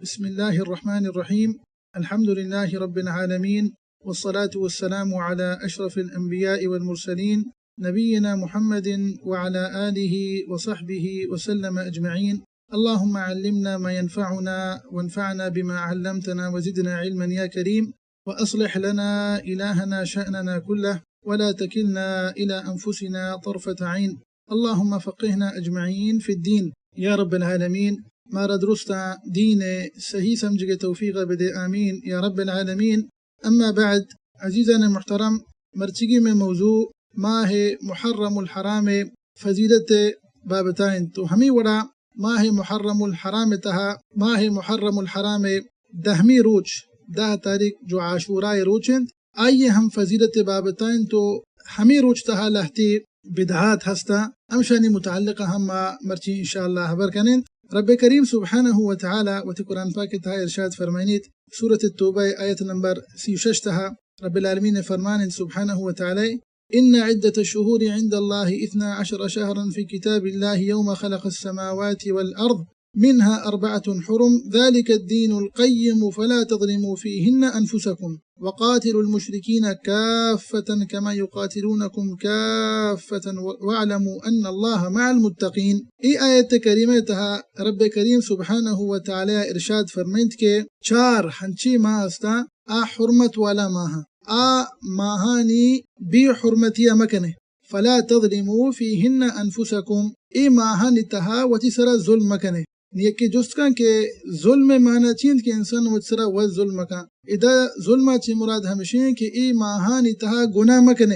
بسم الله الرحمن الرحيم. الحمد لله رب العالمين، والصلاة والسلام على أشرف الأنبياء والمرسلين، نبينا محمد وعلى آله وصحبه وسلم أجمعين. اللهم علمنا ما ينفعنا، وانفعنا بما علمتنا، وزدنا علما يا كريم. وأصلح لنا إلهنا شأننا كله، ولا تكلنا إلى أنفسنا طرفة عين. اللهم فقهنا أجمعين في الدين يا رب العالمين. مارا درستاں دین ءِ صحیح سمجھگ ءِ توفیق ءَ بدے، آمین یا رب العالمین. اما بعد، عزیزان محترم، مرچیگی مئے موضوع ماہ محرم الحرام ءِ فضیلت ءِ بابت ءَ انت۔ تو ہمے وڑا ماہ محرم الحرام ءِ تہا، ماہ محرم الحرام ءِ دہمی روچ، دہ تاریخ جو عاشورا ءِ روچ انت، آئی ءِ ہم فضیلت ءِ بابت ءَ انت و ہمے روچ تہا لہتے بدعات ہستاں، ہمشانی متعلق ہم ما مرچی انشاءاللہ ہبر کنیں۔ رب کریم سبحانہ و تعالی وتی قرآن پاک ءِ تہا ارشاد فرمائنیت، سورۃ التوبہ ءِ آیت نمبر سی و شش تہا رب العالمین ءِ فرمان انت سبحانہ و تعالی، إن عدة الشهور عند الله اثنا عشر شهرا في كتاب الله يوم خلق السماوات والأرض منها أربعة حرم ذلك الدين القيم فلا تظلموا فيهن أنفسكم وقاتلوا المشركين كافة كما يقاتلونكم كافة واعلموا أن الله مع المتقين. اے آیت کریمہ ءِ تہا رب کریم سبحانہ و تعالی ارشاد فرمائنت کہ چار ہنچیں ماہ ہستاں، آ حرمت والا ماہ، آ ماہانی بے حرمتی ءَ مکنے۔ فلا تظلموا فيهن أنفسكم، اے ماہانی تہا وتی سرا ظلم مکنے۔ نی یکے جست کن کہ ظلم ءِ معنی چی انت کہ انسان وتی سرا وت ظلم مکن۔ ادا ظلم ءَ چی مراد ہمشی انت کہ اے ماہانی تہا گناہ مکنے۔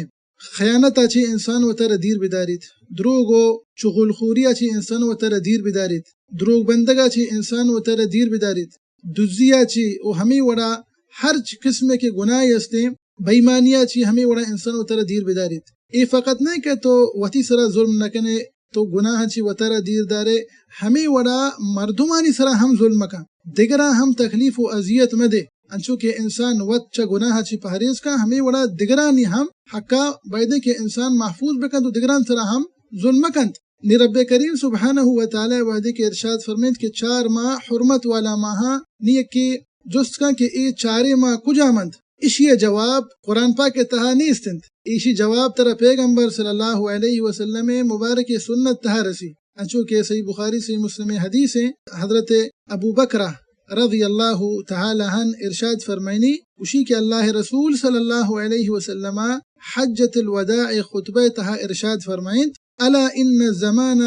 خیانت ءَ چی انسان وتارا دیر بداریت۔ دروگ و چغل خوری ءَ چی انسان وتارا دیر بداریت۔ دروگ بندگ ءَ چی انسان وتارا دیر بداریت۔ دزی ءَ چی و ہمے وڑا ہرچ قسمے کہ گناہے استیں، بے ایمانی ءَ چی ہمے وڑا انسان وتارا دیر بداریت۔ اے فقط نہ کہ تو وتی سرا ظلم نہ کنے، تو گناہ ءَ چی وتارا دیر دارے، ہمے وڑا مردمانی سرا ہم ظلم مکن، دگراں ہم تکلیف و اذیت مدے۔ انچو کہ انسان وت چہ گناہ ءَ چی پہریز کن، ہمے وڑا دگرانی ہم حقا بایدیں کہ انسان محفوظ بکنت و دگران سرا ہم ظلم مکنت۔ نی رب کریم سبحانہ و تعالی وہدے کہ ارشاد فرمینت کہ چار ماہ حرمت والا ماہاں، نی یکے جست کن کہ اے چاریں ماہ کجام انت؟ اشی ءِ جواب قرآن پاک ءِ تہا نیست انت۔ ایشی جواب ترا پیغمبر صلی اللہ علیہ وسلم ءِ مبارک سنت تہا رسی۔ انچو کہ صحیح بخاری، صحیح مسلم ءِ حدیث انت، حضرت ابو بکرہ رضی اللہ تعالی عنہ ارشاد فرمائنی، گوشی کہ اللہ ءِ رسول صلی اللہ علیہ وسلم ءَ حجۃ الوداع ءِ خطبہ ءِ تہا ارشاد فرمائنت، ألا إن الزمان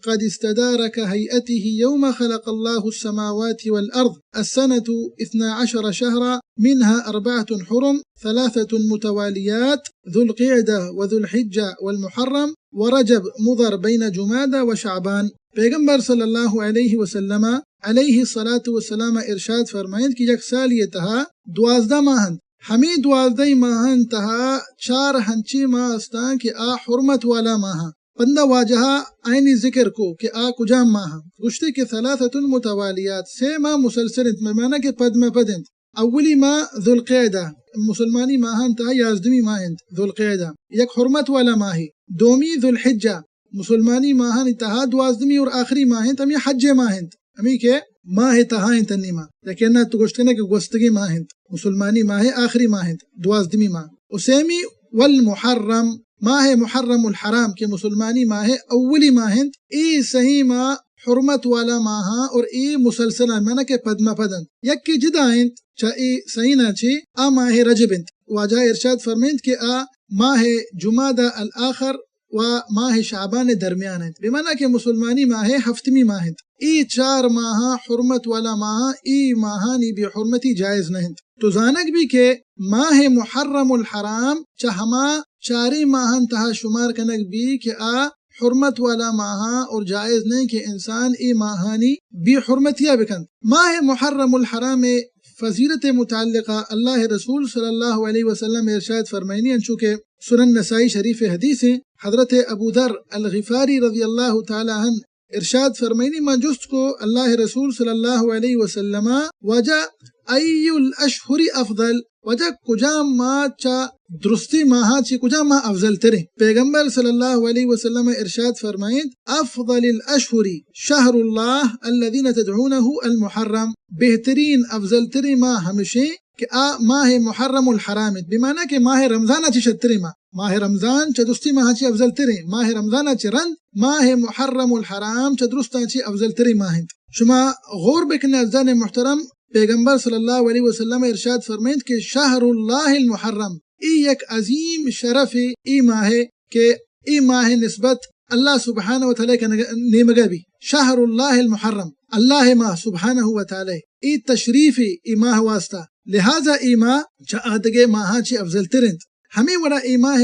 قد استدار كهيئته يوم خلق الله السماوات والأرض، السنة اثنا عشر شهرا، منها أربعة حرم، ثلاثة متواليات، ذو القعدة وذو الحجة والمحرم ورجب مضر بين جمادى وشعبان۔ پیغمبر صلی اللہ علیہ وسلم علیہ الصلاة والسلام ارشاد فرمائنت کہ یک سالی تہا دوازدہ ماہ انت، ہمے دوازدہ ماہاں تہا چار ہنچیں ماہ استاں کہ آ حرمت والا ماہ انت۔ پدا واجہ ءَ آیانی ذکر کو کہ آ کجام ماہ انت؟ گوشتے کہ ثلاثة متوالیات، سے ماہ مسلسل انت، مئے معنی کہ پد مہ پد انت۔ اولی ماہ ذوالقعدہ، مسلمانی ماہاں تہا یازدمی ماہ انت ذوالقعدہ، یک حرمت والا ماہے۔ دومی ذوالحجہ، مسلمانی ماہانی تہا دوازدمی اور آخری ماہ انت، ہمے حج ءِ ماہ انت، ہمے کہ ماہ ءِ تہا انت انی ماہ، لیکن نہ تو گوشت کنے کہ گوستگیں ماہ انت، مسلمانی ماہ ءِ آخری ماہ انت، دوازدمی ماہ۔ و سیمی والمحرم، ماہ محرم الحرام کہ مسلمانی ماہ ءِ اولی ماہ انت، اے سہی ماہ حرمت والا ماہاں اور اے مسلسل انت، معنی کہ پد مہ پد انت۔ یکے جدا انت چہ اے سہیناں چے، آ ماہ رجب انت۔ واجہ ارشاد فرمینت کہ آ ماہ جمادی الاخر و ماہ شعبان ءِ درمیان انت، بہ معنی کہ مسلمانی ماہ ءِ ہفتمی ماہ انت۔ اے چار ماہاں حرمت والا ماہاں، اے ماہانی بے حرمتی جائز نہ انت۔ تو زانگ بی کہ ماہ محرم الحرام چہ ہما چاریں ماہاں تہا شمار کنگ بی کہ آ حرمت والا ماہاں اور جائز نہ انت کہ انسان اے ماہانی بے حرمتیا بکنت۔ ماہ محرم الحرام ءِ فضیلت ءِ متعلقہ اللہ ءِ رسول صلی اللہ علیہ وسلم ارشاد فرمائنی، انچو کہ سنن نسائی شریف ءِ حدیث انت، حضرت ابو ذر الغفاری رضی اللہ تعالی عنہ ارشاد فرمائنی، ما جست کو اللہ ءِ رسول صلی اللہ علیہ وسلم ءَ، واجہ، أي الأشهر أفضل؟ واجہ کجام ماہ چہ درستی ماہاں چی کجام ماہ افضل تریں؟ پیغمبر صلی اللہ علیہ وسلم ارشاد فرمائیت، افضل الاشہر شہر اللہ الذین تدعونہ المحرم، بہترین افضل تریں ماہ ہمشیں کہ آ ماہ محرم الحرام انت، بمعنی کہ ماہ رمضان چی شتریں ماہ، ماہ رمضان چہ درستی ماہ چی افضل تریں، ماہ رمضان چہ رند ماہ محرم الحرام چہ درستاں چی افضل تریں ماہ انت۔ شما غور بکن عزیزان محترم، پیغمبر صلی اللہ علیہ وسلم ارشاد فرمائیت کہ شہر اللہ المحرم، ای یک عظیم شرف ای ماہ کہ ای ماہ نسبت اللہ سبحانہ و تعالی کنگ-، نیمگا بی۔ شہر اللہ المحرم، اللہ ماہ سبحانہ و تعالی ای تشریف ای ماہ واسطہ، لہذا ای ماہ چہ آدگے ماہاں چی افضل تر انت۔ ہمیں وڑا ای ماہ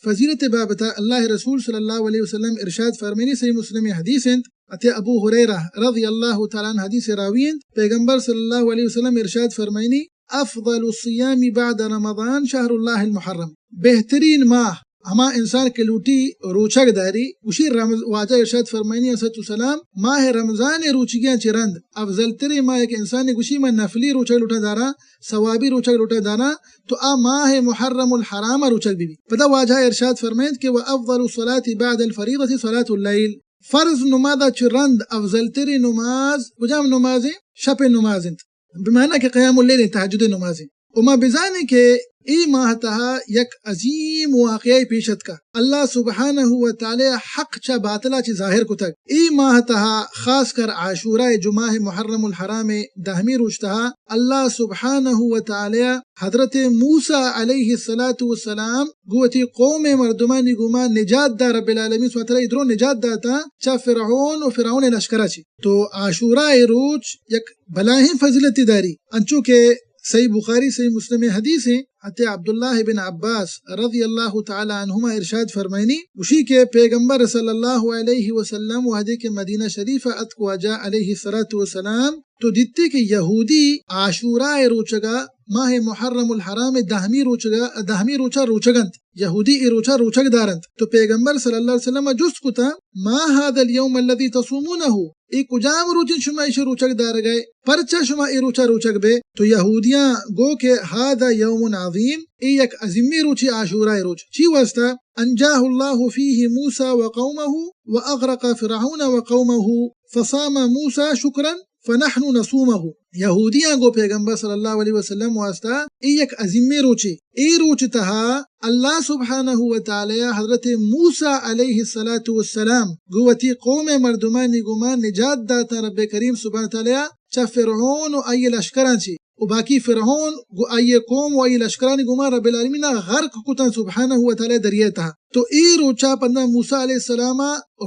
فضیلت بابتا اللہ رسول صلی اللہ علیہ وسلم ارشاد فرمائنی، صحیح مسلم حدیث انت، اتے ابو ہریرہ رضی اللہ تعالی عنہ حدیث راوی انت، پیغمبر صلی اللہ علیہ وسلم ارشاد فرمائنی، افضل الصیام بعد رمضان شہر اللہ المحرم، بہترین ماہ ہما انسان کہ لوٹی روچگ داری، گوشی رمض-، واجہ ارشاد فرمائنی علیہ الصلوۃ والسلام، ماہ رمضان روچگیاں چہ رند افضل ترین ماہ کہ انسان گوشی من نفلی روچگ لوٹا دارا، ثوابی روچگ لوٹا دارا، تو آ ماہ محرم الحرام روچگ بی بی۔ پدا واجہ ارشاد فرمائیت کہ و افضل الصلاۃ بعد الفریضۃ صلاۃ اللیل، فرض نماز چہ رند افضل ترین نماز کجام نماز انت؟ شپ نماز انت۔ بمعنی کہ قیام اللیل، تہجد نماز انت۔ و ما بزانیں کہ ای ماہ تہا یک عظیم واقعہ پیش اتکا۔ اللہ سبحانہ و تعالی حق چہ باطلا چی ظاہر کتگ۔ ای ماہ تہا خاص کر عاشورہ جو ماہ محرم الحرام دہمی روچ تہا اللہ سبحانہ و تعالی حضرت موسی علیہ الصلوۃ والسلام گوں وتی قوم مردمانی گوما نجات دا، رب العالمین سبحانہ و تعالی ادرو نجات داتا چہ فرعون و فرعون لشکرا چی۔ تو عاشورہ روچ یک بلاہیں فضیلتی داری، انچو کہ صحیح بخاری، صحیح مسلم حدیث ہیں، حضرت عبداللہ بن عباس رضی اللہ تعالی عنہما ارشاد فرمائنی، گوشی کہ پیغمبر صلی اللہ علیہ وسلم وہدے کہ مدینہ شریف اتک واجہ علیہ الصلوۃ والسلام تو دیتے کہ یہودی عاشورہ روچگا ماہ محرم الحرام دہمی روچگا، دہمی روچا روچگنت، یہودی ای روچا روچگ دارنت۔ تو پیغمبر صلی اللہ علیہ وسلم جست کتا، ما هذا اليوم الذي تصومونه؟ اے کجام روچ انت شما ایشی روچگ دارگ ء؟ پرچا شما اے روچا روچگ بے؟ تو یہودیاں گو کہ هذا يوم عظيم، اے یک عظیمی روچی عاشورہ روچ۔ چی واسطہ؟ انجاه الله فيه موسى وقومه واغرق فرعون وقومه فصام موسى شكرا فنحن نصومه۔ یہودیاں گو پیغمبر صلی اللہ علیہ وسلم واسطہ اے یک عظیمی روچے۔ اے روچ تہا اللہ سبحانہ و تعالی حضرت موسی علیہ الصلوۃ والسلام گو وتی قوم مردمانی گوما نجات داتا رب کریم سبحانہ و تعالی چہ فرعون و آئی لشکراں چی و باقی فرعون گو آئی قوم و آئی لشکرانی گوما رب العالمین غرق کتن سبحانہ و تعالی دریائے تہا۔ تو اے روچا پدا موسی علیہ السلام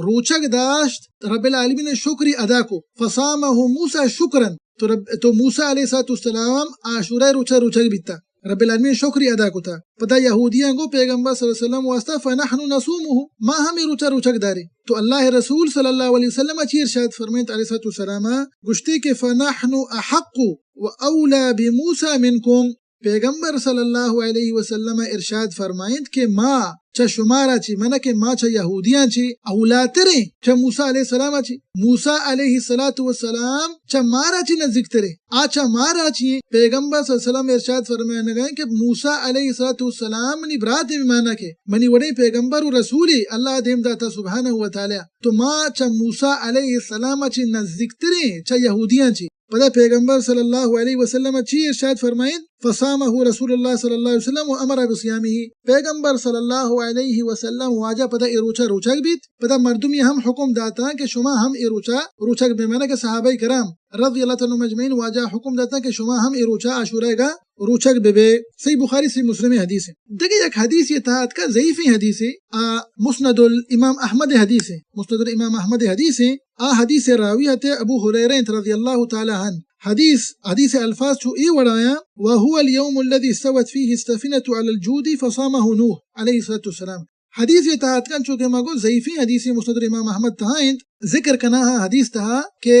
روچگ داشت، رب العالمین شکری ادا کو۔ فصامه موسی شکرا، تو رب، تو موسی علیہ الصلوۃ والسلام عاشورہ روچا روچگ بیتا، رب العالمین شکری ادا کتا۔ پدا یہودیاں گو پیغمبر صلی اللہ علیہ وسلم واسطہ فنحن نصومه، ما ہم اے روچا روچگ دارے۔ تو اللہ رسول صلی اللہ علیہ وسلم چی ارشاد فرمائیت علیہ الصلوۃ والسلام، گوشتے کہ فنحن احق و اولی بموسی منکم، پیغمبر صلی اللہ علیہ وسلم ارشاد فرمائیت کہ ما چہ شمارا چی، معنی کہ ما چہ یہودیاں چی اولاتریں چہ موسی علیہ السلام چی۔ موسی علیہ الصلوۃ والسلام چہ مارا چی نزدیکتریں۔ آ چہ مارا چی پیغمبر صلی اللہ علیہ وسلم ارشاد فرمائنگا کہ موسی علیہ الصلوۃ والسلام منی برات، معنی کہ منی وڑیں پیغمبر و رسولے اللہ دیم داتا سبحانہ و تعالی۔ تو ما چہ موسی علیہ السلام چی نزدیکتریں چہ یہودیاں چی۔ پدا پیغمبر صلی اللہ علیہ وسلم چی ارشاد فرمائیت؟ فصامه رسول اللہ صلی اللہ علیہ وسلم و امر بصیامه۔ پیغمبر صلی اللہ علیہ وسلم واجہ پدا اے روچا روچگ بیت، پدا مردمی ہم حکم داتا کہ شما ہم اے روچا روچگ بے، معنی کہ صحابہ کرام رضی اللہ تعالی عنہم اجمعین واجہ حکم داتا کہ شما ہم اے روچا عاشورہ گا روچگ بے بے۔ صحیح بخاری، صحیح مسلم حدیث ہے۔ دگہ یک حدیث یہ تہا اتکا، ضعیفیں حدیث ہے، آ مسند الامام احمد حدیث ہے، مسند الامام احمد حدیث ہے۔ آ حدیث راوی ہتے ابو ہریرہ انت رضی اللہ تعالی عنہ۔ حدیث، حدیث الفاظ چو اے وڑایاں، وهو اليوم الذي استوت فيه السفينة على الجودي فصامه نوح عليه الصلاة والسلام۔ حدیث یہ تہا اتکن چونکہ ما گو ضعیفیں حدیث مسند امام احمد تہا انت، ذکر کنا ہا حدیث تہا کہ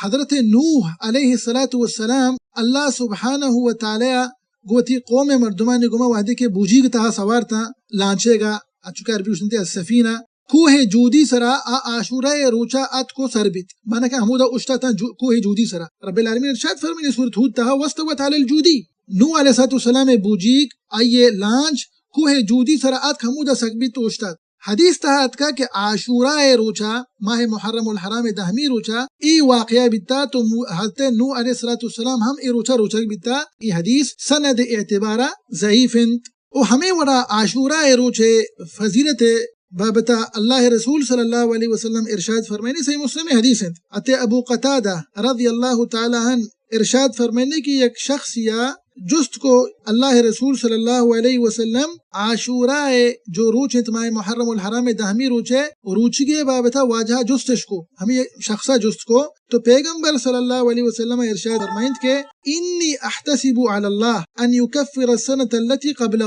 حضرت نوح علیہ الصلاة والسلام اللہ سبحانہ و تعالی گو وتی قوم مردمانی گوما وہدے کہ بوجیگ تہا سوار تا لانچے گا، اچوکہ عربی گوشنتے السفینہ، کوہ جودی سرا آ عاشورہ روچا اتک و سر بیت، معنی کہ ہمودا اشتاتاں جو-، کوہ جودی سرا۔ رب العالمین ارشاد فرمائیت سورۃ ہود تہا، واستوت علی الجودی، نوح علیہ الصلوۃ والسلام ءِ بوجیگ، آئی ءِ لانچ کوہ جودی سرا اتک، ہمودا سک بیت اوشتات۔ حدیث تہا اتکا کہ عاشورا ءِ روچا، ماہ محرم الحرام ءِ دہمی روچا اے واقعہ بیتا، تو مو-، حضرت نوح علیہ الصلوۃ والسلام ہم اے روچا روچگ بیتا۔ اے حدیث سند اعتبارا ضعیف انت۔ و ہمے وڑا عاشورا ءِ روچ ءِ فضیلت ءِ بابتا اللہ ءِ رسول صلی اللہ علیہ وسلم ارشاد فرمائنی، صحیح مسلم ءِ حدیث انت۔ اتہ ابو قتادہ رضی اللہ تعالی عنہ ارشاد فرمائنی کہ یک شخص یا جست کو اللہ ءِ رسول صلی اللہ علیہ وسلم، عاشورا ءِ جو روچ انت ماہ محرم الحرام ءِ دہمی روچ ءِ، روچگے بابتا واجہ جستش کو، ہمے شخصا جست کو، تو پیغمبر صلی اللہ علیہ وسلم ارشاد فرمائنت کہ انی احتسب علی اللہ ان یکفر السنة التي قبلہ۔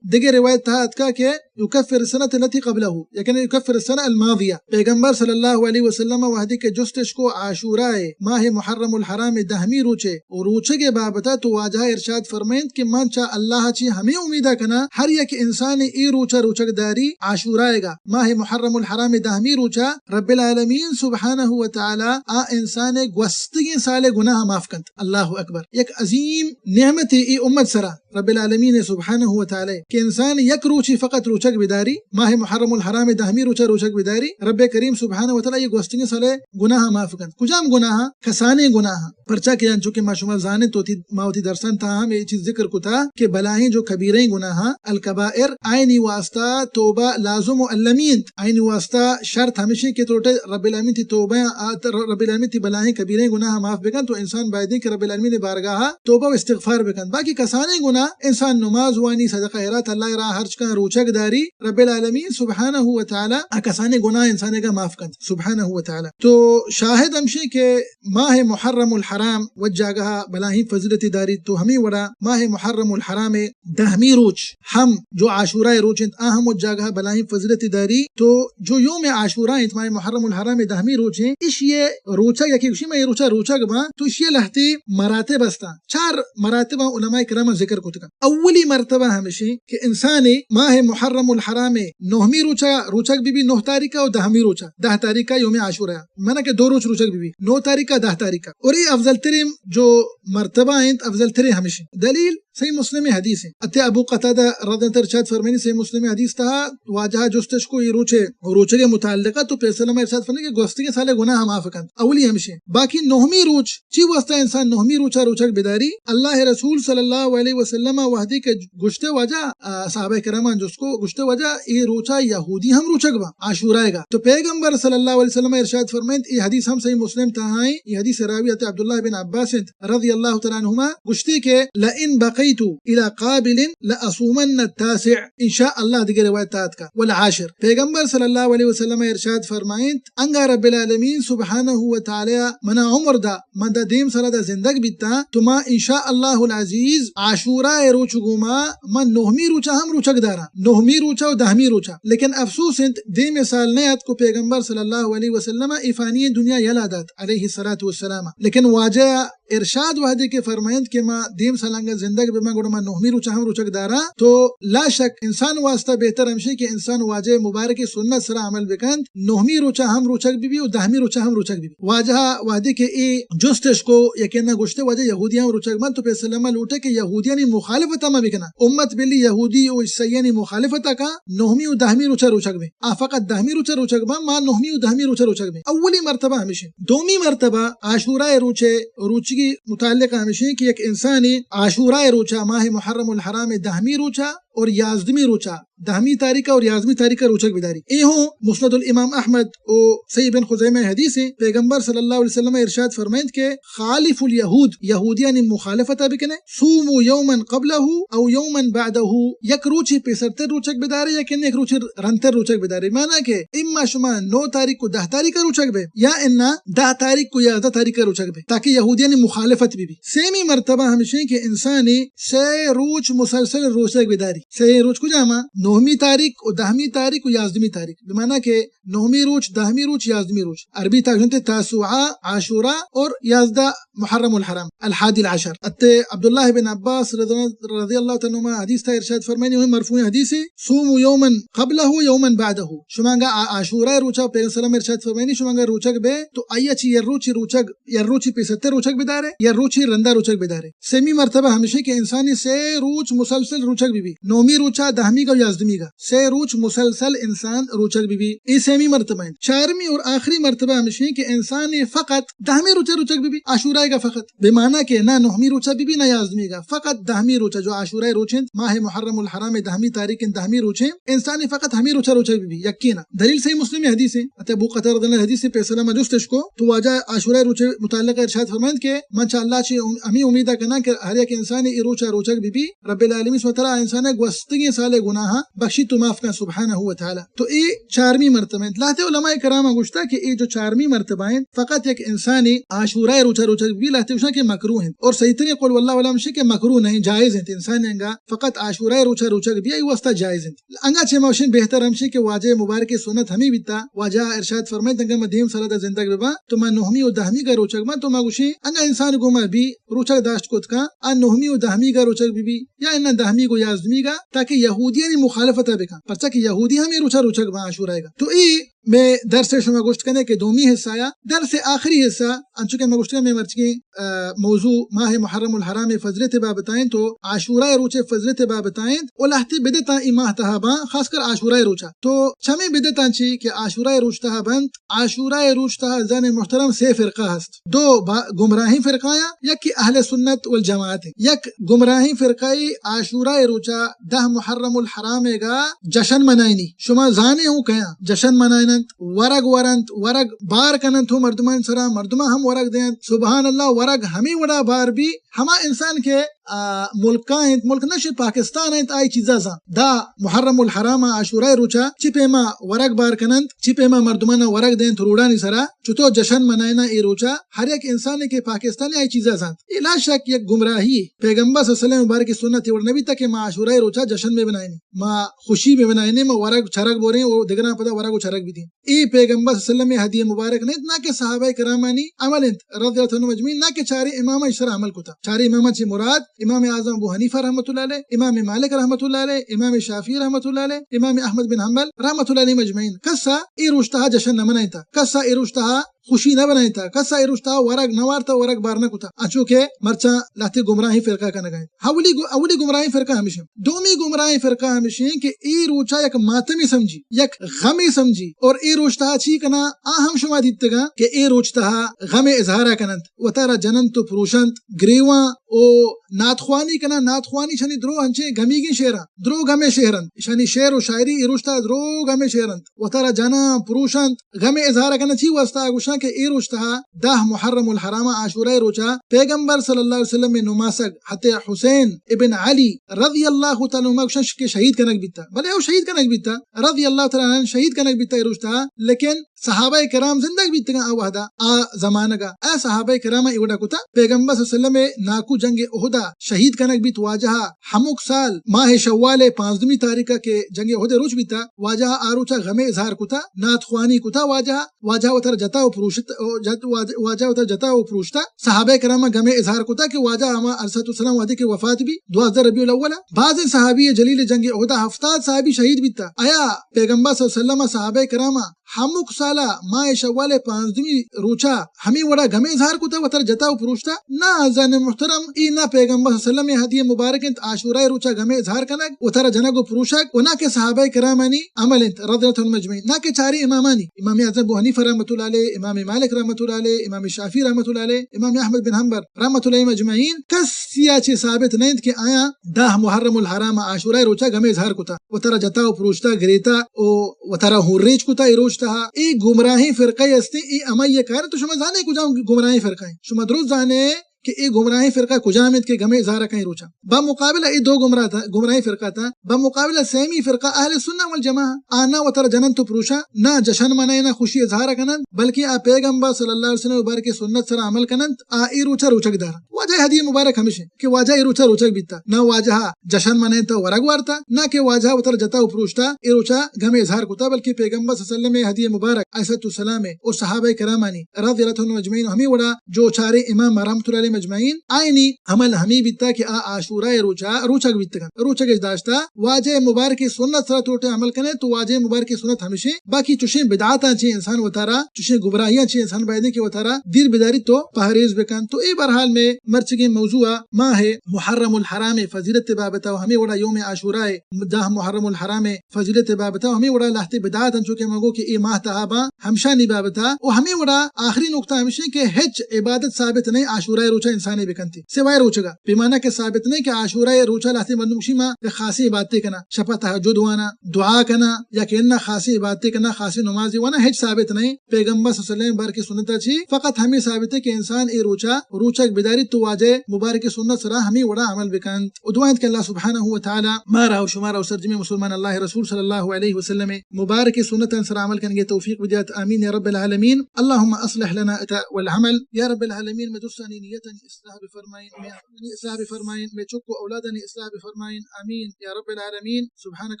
دگہ روایت تہا اتکا کہ یکفر السنة التي قبلہ، یعنی یکفر السنة الماضیہ۔ پیغمبر صلی اللہ علیہ وسلم وہدے کہ جستش کو عاشورا ءِ ماہ محرم الحرام ءِ دہمی روچ ءِ و روچگ ءِ بابتا، تو واجہ ارشاد فرمائنت کہ من چہ اللہ چی ہمے امیدا کناں، ہر یک انسان اے روچا روچگ داری عاشورا ءِ گا، ماہ محرم الحرام ءِ دہمی روچا رب العالمین سبحانہ و تعالی آ انسان ءِ گوستگیں سال ءِ گناہ معاف کنت۔ اللہ اکبر۔ یک عظیم نعمتے اے امت سرا رب العالمین سبحانہ و تعالی کہ انسان یک روچے فقط روچگ بداری، ماہ محرم الحرام ءِ دہمی روچا روچگ بداری، رب کریم سبحانہ و تعالی اے گوستگیں سال ءِ گناہ معاف کنت۔ کجام گناہ؟ کسانیں گناہ۔ پرچا کہ انچو کہ ما شما زانیں تو تی، ما وتی درسان تہا ہم اے چیز ذکر کتا کہ بلاہیں جو کبیریں گناہ، الکبائر، آئینی واسطہ توبہ لازم و المی انت۔ آئینی واسطہ شرط ہمیشیں کہ تو رب العالمین تی توبہ، آ، رب العالمین تی بلاہیں کبیریں گناہ معاف بکن، تو انسان بایدیں کہ رب العالمین بارگاہ توبہ و استغفار بکن۔ باقی کسانیں گناہ، انسان نماز وانی، صدقہ خیرات اللہ راہ ہرچ کن، روچگ داری، رب العالمین سبحانہ و تعالی آ کسانیں گناہ انسان ءِ گا معاف کنت سبحانہ و تعالی۔ تو شاہد ہمشیں کہ ماہ محرم الحرام و جاگہ بلاہیں فضیلت داری، تو ہمے وڑا ماہ محرم الحرام ءِ دہمی روچ ہم جو عاشورا ءِ روچ انت، آ ہم و جاگہ بلاہیں فضیلت داری۔ تو جو یوم عاشورا انت، ماہ محرم الحرام ءِ دہمی روچ انت، اشی ءِ روچگ یکی گوشی، ما اے روچا روچگ باں، تو اشی ءِ لہتے مراتب ہستاں۔ چار مراتب علماء کرام ذکر کتگ۔ اولی مرتبہ ہمشیں کہ انسانے ماہ محرم الحرام ءِ نہمی روچا روچگ بی بی، نہ تاریخ ءَ و دہمی روچا، دہ تاریخ ءَ یوم عاشورا، مانا کہ دو روچ روچگ بی بی، نہ تاریخ ءَ دہ تاریخ ءَ۔ اور اے افضل ترین جو مرتبہ انت، افضل ترین ہمشیں۔ دلیل صحیح مسلم ءِ حدیث انت۔ اتہ ابو قتادہ رضی اللہ عنہ ارشاد فرمائنی، صحیح مسلم ءِ حدیث تہا واجہ جستش کو اے روچے، روچگ ءِ متعلقہ، تو پیسلم ارشاد فرمائنی کہ گوستگیں سال ءِ گناہ معاف کنت۔ اولی ہمشیں۔ باقی نہمی روچ چی واسطہ انسان نہمی روچا روچگ بداری؟ اللہ ءِ رسول صلی اللہ علیہ وسلم وہدے کہ گوشتے واجہ، آ، صحابہ کراماں جست کو، گوشتے واجہ، اے روچا یہودی ہم روچگ باں، عاشورا ءِ گا۔ تو پیغمبر صلی اللہ علیہ وسلم ارشاد فرمائنت، اے حدیث ہم صحیح مسلم تہا ایں، اے حدیث راوی ات عبداللہ بن عباس انت رضی اللہ تعالی عنہما، گوشتے کہ لئن بقیت الی قابل لاصومن التاسع، ان شاء اللہ دگہ روایت اتکا، والعاشر۔ پیغمبر صلی اللہ علیہ وسلم ارشاد فرمائنت، انگا رب العالمین سبحانہ و تعالی منا عمر دا، من دا دیم سالا دا زندگ بیتاں، تو ما ان شاء اللہ العزیز عاشورا ءِ روچ گوما من نہمی روچا ہم روچگ داراں، نہمی روچا و دہمی روچا۔ لیکن افسوس انت، دیم سال نہ اتک و پیغمبر صلی اللہ علیہ وسلم اے فانی دنیا یلا دات علیہ الصلوۃ والسلام۔ لیکن واجہ ارشاد وہدے کہ فرمائنت کہ ما دیم سال انگا زندگ بباں، گڑا ما نہمی روچا ہم روچگ داراں۔ تو لا شک انسان واسطہ بہتر ہمشی کہ انسان واجہ مبارک سنت سرا عمل بکنت، نہمی روچا ہم روچگ ببی و دہمی روچا ہم روچگ ببی۔ واجہ وہدے کہ اے جستش کو، یکے نہ گوشتے واجہ یہودیاں روچگ بنت، تو پیسلم لوٹے کہ یہودیانی مخالفت ما بکناں۔ امت بلی یہودی و عیسائیانی مخالفت کا، نہمی و دہمی روچا روچگ بیں۔ آ فقط دہمی روچا روچگ باں، ما نہمی و دہمی روچا روچگ بیں۔ اولی مرتبہ ہمیشیں۔ دومی مرتبہ عاشورا ءِ روچے، روچگی متعلق ہمیشیں کہ یک انسانے عاشورا ءِ روچا، ماہ محرم الحرام ءِ دہمی روچا اور یازدمی روچا، دہمی تاریخ اور یازدمی تاریخ روچگ بداری۔ اے ہوں مسند الامام احمد و صحیح ابن خزیمہ حدیث ہیں۔ پیغمبر صلی اللہ علیہ وسلم ارشاد فرمائنت کہ خالف الیہود، یہودیانی مخالفت بکنے، صوموا یوما قبلہ او یوما بعدہ، یک روچے پیسرتر روچگ بدارے یا کہ یک روچے رندتر روچگ بدارے۔ مانا کہ اما شما نو تاریخ کو دہ تاریخ روچگ بے یا انا دہ تاریخ کو یازدہ تاریخ روچگ بے، تاکہ یہودیانی مخالفت بی بی۔ سیمی مرتبہ ہمشیں کہ انسانے سے روچ مسلسل روچگ بداری۔ سے روچ کجاما؟ نہمی تاریخ و دہمی تاریخ و یازدہمی تاریخ، بمانا کہ نہمی روچ، دہمی روچ، یازدہمی روچ۔ عربی تہا گوشنت تاسوعا، عاشورا اور یازدہ محرم الحرام، الحادی العشر۔ ات عبداللہ بن عباس رضی اللہ، رضی اللہ تعالی عنہما حدیث تہا ارشاد فرمائنی، ہمیں مرفوع حدیث ہے، صوموا یوما قبلہ و یوما بعدہ۔ شما گا آ-، عاشورا روچا پیغمبر صلی اللہ علیہ وسلم ارشاد فرمائنی، شما گا روچگ بے تو آیا چی یا روچی روچگ، یا روچی پیستے روچگ بدارے، یا روچی رندا روچگ بدارے۔ سیمی مرتبہ ہمیشی کہ انسانی سے روچ مسلسل روچگ بی بی، نومی روچا، دہمی گا و یازدمی گا۔ سے روچ مسلسل انسان روچگ بی بی، اے سیمی مرتبہ انت۔ چارمی اور آخری مرتبہ ہمشی کہ انسان فقط دہمی روچ روچگ بی بی، عاشورائے گا فقط۔ بے معنی کہ نہ نہمی روچا بی بی، نہ یازدمی گا، فقط دہمی روچا جو عاشورائے روچ انت، ماہ محرم الحرام دہمی تاریخ انت، دہمی روچ انت، انسان فقط ہمی روچا روچگ بی بی، یقینا۔ دلیل صحیح مسلم حدیث ہے، اتے ابو قتادہ رضی اللہ عنہ حدیث پیسلہ ما جستش کو، تو واجہ عاشورائے روچ متعلق ارشاد فرمائند کہ من چہ اللہ چی ام-، ہمی امیدہ کناں کہ ہر یک انسان ای روچا روچگ بی بی، رب العالمین سبحانہ وتعالی انسان گوستگیں سال گناہاں بخشی تو معاف کن سبحانہ و تعالی۔ تو اے چارمی مرتبہ انت۔ لہتے علماء کرام گوشتا کہ اے جو چارمی مرتبہ انت، فقط یک انسانی عاشورائے روچا روچگ بی، لہتے گوشاں کہ مکروہ انت۔ اور صحیح ترین قول واللہ اعلم شی کہ مکروہ نہیں، جائز انت۔ انسان انگا فقط عاشورائے روچا روچگ بی، ای واسطہ جائز انت۔ انگا چہ ما گوشیں بہتر ہمشی کہ واجہ مبارک سنت ہمی بیتا، واجہ ارشاد فرمائیت، انگا ما دیم سالہ دا زندگ بباں تو ما نہمی و دہمی گا روچگ باں، تو ما گوشیں انگا انسان گوما بی روچگ داشت کت کن، آ نہمی و دہمی گا روچگ بی بی، یا اناں دہمی گو یازدمی گا، تاکہ یہودیانی مخالفت بکن، پرچا کہ یہودی ہمیں روچا روچگ باں عاشورائے گا۔ تو اے مئے درس شما گوشت کنے کہ دومی حصہ یا درس آخری حصہ، انچو کہ ما گوشت کنے مئے مرچگیں، آ، موضوع ماہ محرم الحرام فضیلت بابتائیں تو عاشورائے روچے فضیلت بابتائیں و لہتے بدتاں ای ماہ تہا باں، خاص کر عاشورائے روچا۔ تو چمیں بدتاں چی کہ عاشورائے روچ تہا بنت، عاشورائے روچ تہا زن محترم سے فرقہ ہست۔ دو با-، گمراہیں فرقہ یا یکی اہل سنت والجماعت ہیں۔ یک گمراہیں فرقہ ای عاشورائے روچا دہ محرم الحرام گا جشن منائنی۔ شما زانے ہوں کیا جشن منائننت، ورگ ورنت، ورگ بار کننت ہوں مردمان سرا، مردمان ہم ورگ دینت۔ سبحان اللہ، ورگ ہمیں وڑا بار بی، ہما انسان کے آ، ملکا انت، ملک نشے پاکستان انت، آئی چیزا زان۔ دہ محرم الحرام عاشورائے روچا چی پیما ورگ بار کننت، چی پیما مردمانا ورگ دینت روڈانی سرا، چطور جشن منائنا اے روچا، ہر یک انسانے کہ پاکستانی آئی چیزا زانت۔ اے لا شک یک گمراہی۔ پیغمبر صلی اللہ علیہ وسلم مبارک سنت وڑ نبی تا کہ ما عاشورائے روچا جشن میں بنائنی، ما خوشی میں بنائنی، ما ورگ چرگ بوریں و دگراں پدا ورگ و چرگ بدیں۔ اے پیغمبر صلی اللہ علیہ وسلم ہدی مبارک نہ انت، نہ کہ صحابہ کرامانی عمل انت رضی اللہ عنہم اجمعین، نہ کہ چاریں امام ایشرا عمل کتا۔ چاریں امام چی مراد امام اعظم ابو حنیفہ رحمۃ اللہ علیہ، امام مالک رحمۃ اللہ علیہ، امام شافعی رحمۃ اللہ علیہ، امام احمد بن حنبل رحمۃ اللہ علیہ اجمعین۔ کسا اے روشتہا جشن نہ منائتا، کسا اے روشتہا خوشی نہ بنائتا، کسا اے روشتہا ورگ نہ وارتا، ورگ بار نہ کتا، اچو کہ مرچاں لہتے گمراہیں فرقہ کنگا انت۔ اولی گو-، اولی گمراہیں فرقہ ہمیش انت۔ دومی گمراہیں فرقہ ہمیش انت کہ اے روچا یک ماتمے سمجھی، یک غمے سمجھی، اور اے روچ تہا چی کنا، آ ہم شما دیتگا کہ اے روچ تہا غم اظہارا کننت، وتارا جننت و پروشنت، گریواں و ناتخوانی کنا، ناتخوانی شانی درو انچیں غمیگیں شعراں، درو غمے شعر انت، شانی شعر و شاعری اے روچ تہا درو غمے شعر انت، وتارا جناں پروشنت، غم اظہار کناں چی واسطہ؟ گوشاں کہ اے روچ تہا دہ محرم الحرام عاشورہ روچا پیغمبر صلی اللہ علیہ وسلم نماسگ حضرت حسین ابن علی رضی اللہ تعالی عنہما گوشاں کہ شہید کنگ بیتا، بلے او شہید کنگ بیتا، رضی اللہ تعالی عنہ شہید کنگ بیتا اے روچ تہا، لیکن صحابہ کرام زندگ بیتگاں آ وہدا، آ زمانگا۔ اے صحابہ کرام اے وڑا کتا، پیغمبر صلی اللہ علیہ وسلم ناکو جنگ احدا شہید کنگ بیت واجہا، ہمک سال ماہ شوال پانزدمی تاریخا کہ جنگ احد روچ بیتا، واجہا آ روچا غم اظہار کتا، نعت خوانی کتا واجہا، واجہا وتر جتا و پروشت، جت-، واج-، واجہا وتر جتا و پروشتا۔ صحابہ کرام غم اظہار کتا کہ واجہا ہما علیہ الصلوۃ والسلام وہدے کہ وفات بی دوازدہ ربیع الاول۔ بعض صحابی جلیل جنگ احدا ہفتاد صحابی شہید بیتا۔ آیا پیغمبر صلی اللہ علیہ وسلم صحابہ کراما ہمک سالا ماہ شوال پانزدمی روچا ہمے وڑا غم اظہار کتا وتر جتا و پروشتا؟ نہ، عزیزان محترم، ای نہ پیغمبر صلی اللہ علیہ وسلم ہدی مبارک انت عاشورہ روچا غم اظہار کنگ، وترا جنگ و پروشگ، و نہ کہ صحابہ کرامانی عمل انت رضی اللہ عنہم اجمعین، نہ کہ چاری امامانی، امام اعظم ابو حنیفہ رحمۃ اللہ علیہ، امام مالک رحمۃ اللہ علیہ، امام شافعی رحمۃ اللہ علیہ، امام احمد بن حنبل رحمۃ اللہ علیہ اجمعین، کسی چی ثابت نہ انت کہ آیا دہ محرم الحرام عاشورہ روچا غم اظہار کتا وترا جتا و پروشتا، گریتا و وترا ہور ریچ کتا اے روچ تہا۔ اے گمراہیں فرقہ ہستیں، اے ہمائی کار، تو شما زانے کجام گمراہیں فرقہ ہیں؟ شما درست زانے کہ اے گمراہیں فرقہ کجام انت کہ غم اظہار کن اے روچا۔ بمقابل اے دو گمراہ تا، گمراہیں فرقہ تا، بمقابل سیمی فرقہ اہل سنہ والجماعہ، آ نہ وتر جنن تو پروشا، نہ جشن منائے، نہ خوشی اظہار کنند، بلکہ آ پیغمبر صلی اللہ علیہ وسلم مبارک سنت سرا عمل کنند، آ اے روچا روچگ دارن۔ واجہ ہدی مبارک ہمیشہ کہ واجہ اے روچا روچگ بیتا، نہ واجہ جشن منائے تو ورگ وارتا، نہ کہ واجہ وتر جتا و پروشتا، اے روچا غم اظہار کتا، بلکہ پیغمبر صلی اللہ علیہ وسلم ہدی مبارک علیہ الصلوۃ والسلام و صحابہ کرامانی رضی اللہ عنہم اجمعین ہمیں وڑا جو چارے امام رحمۃ اللہ علیہ اجمعین آئینی عمل ہمیں بیتا کہ آ عاشورہ روچا روچگ بیتگن، روچگ اش داشتا، واجہ مبارک سنت سرا توٹے عمل کنے تو واجہ مبارک سنت ہمیشہ۔ باقی چوشیں بدعاتاں چی انسان وتارا، چوشیں گمراہیاں چی انسان بایدیں کہ وتارا دیر بداری تو پہریز بکن۔ تو اے بہرحال میں مرچگیں موضوع ماہ محرم الحرام فضیلت بابتا و ہمیں وڑا یوم عاشورہ دہ محرم الحرام فضیلت بابتا و ہمیں وڑا لہتے بدعات انچو کہ مگو کہ اے ماہ تہا باں ہمشانی بابتا و ہمیں وڑا آخری نقطہ ہمشیں کہ ہچ عبادت ثابت نہیں عاشورہ روچا انسانے بکنتی سوائے روچگا، پیمانہ کہ ثابت نہیں کہ عاشورہ روچا لہتے مردم گوشی ما کہ خاصی عبادتے کنا، شپا تہجد وانا، دعا کنا، یا کہ انا خاصی عبادتے کنا، خاصی نمازی وانا، ہچ ثابت نہیں۔ پیغمبر صلی اللہ علیہ وسلم مبارک سنت چی فقط ہمیں ثابت ہے کہ انسان اے روچا روچگ بداری تو واجہ مبارک سنت سرا ہمیں وڑا عمل بکنت۔ و دعا انت کہ اللہ سبحانہ و تعالی مارا و شمارا و سرجمیں مسلمان اللہ رسول صلی اللہ علیہ وسلم مبارک سنت سرا عمل کنگے توفیق بدیات۔ آمین یا رب العالمین۔ اللهم اصلح لنا والعمل۔ یا رب العالمین، میں درستانی نیتانی اصلاح بفرمائیں، میں اصلاح بفرمائیں، میں چک و اولادانی اصلاح بفرمائیں۔ آمین یا رب العالمین۔ سبحانك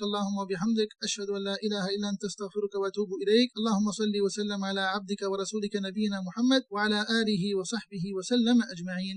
اللهم وبحمدك، اشهد ان لا اله الا انت، استغفرك واتوب اليك۔ اللهم صل وسلم على عبدك ورسولك نبينا محمد وعلى آله وصحبه وسلم اجمعين۔